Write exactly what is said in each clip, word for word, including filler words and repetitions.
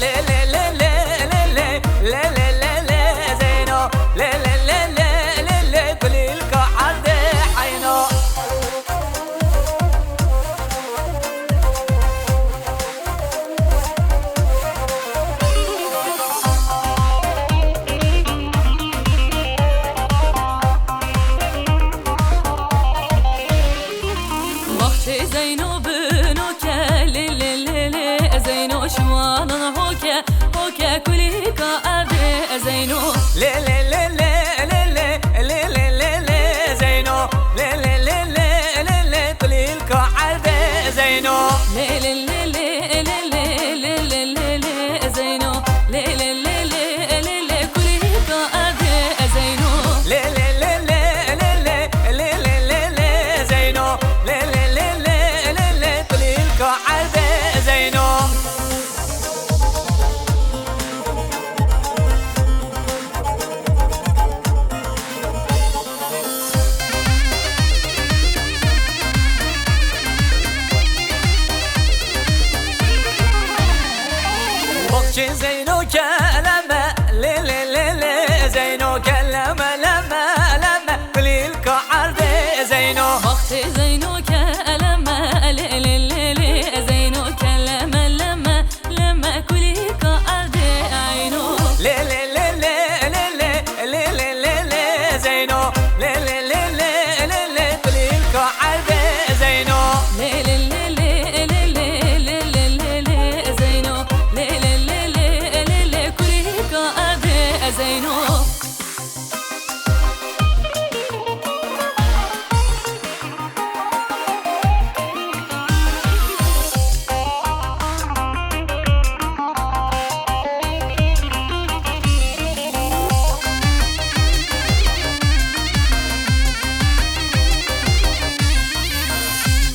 Lê lê lê lê lê lê lê lê lê lê Zeyno. Lê lê lê lê lê lê kulîlka erdê eyno. Baxçê Zeyno bino ke lê lê lê lê Zeyno şiwalan hoke hoke kulîka erdê Zeyno. Lê lê lê lê lê lê lê lê lê lê Zeyno. Lê lê lê lê lê lê kulîlka erdê Zeyno. Lê lê lê lê lê lê lê lê lê lê Zeyno. Lê lê lê lê lê lê kulîlka erdê Zeyno. Lê lê lê lê lê lê lê lê lê lê Zeyno. Lê lê lê lê lê lê kulîlka erdê Zeyno. Baxçê Zeyno keleme, lê lê lê lê, Zeyno keleme, leme leme, kulîlka erdê Zeyno. Baxçê Zeyno keleme, lê lê lê lê, Zeyno keleme, leme leme, kulîlka erdê eyno. Lê lê lê lê lê lê lê lê lê lê Zeyno. Lê lê lê lê lê lê kulîlka erdê Zeyno. Lê lê lê lê lê lê lê lê lê lê Zeyno. Lê lê lê lê lê lê kulîlka erdê Zeyno.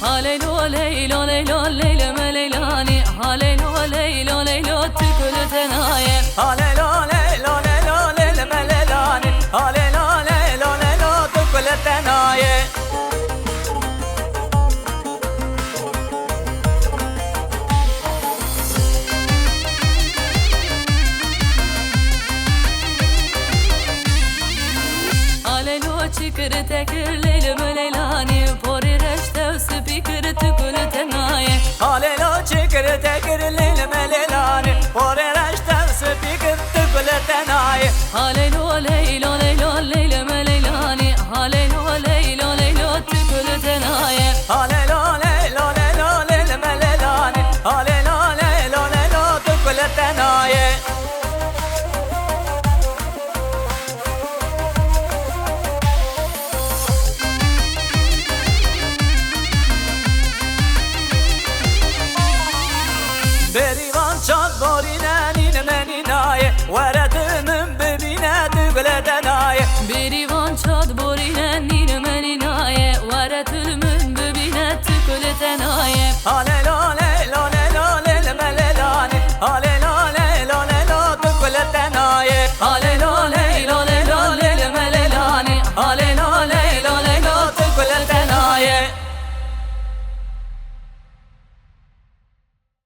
Haleylo leylo leylo leyle me leylanî. Haleylo leylo leylo tu kulîlka tenayê. Haleylo leylo leylo leyle me leylanî. Haleylo leylo leylo tu kulîlka tenayê. Haleylo çi kir te kir leylê me leylanî. Porê reş tev spî kir tu kulîlka tenayê. Haleylo çi kir te kir leylê me leylanî. Porê reş tev spî kir tu kulîlka tenayê. Haleylo leylo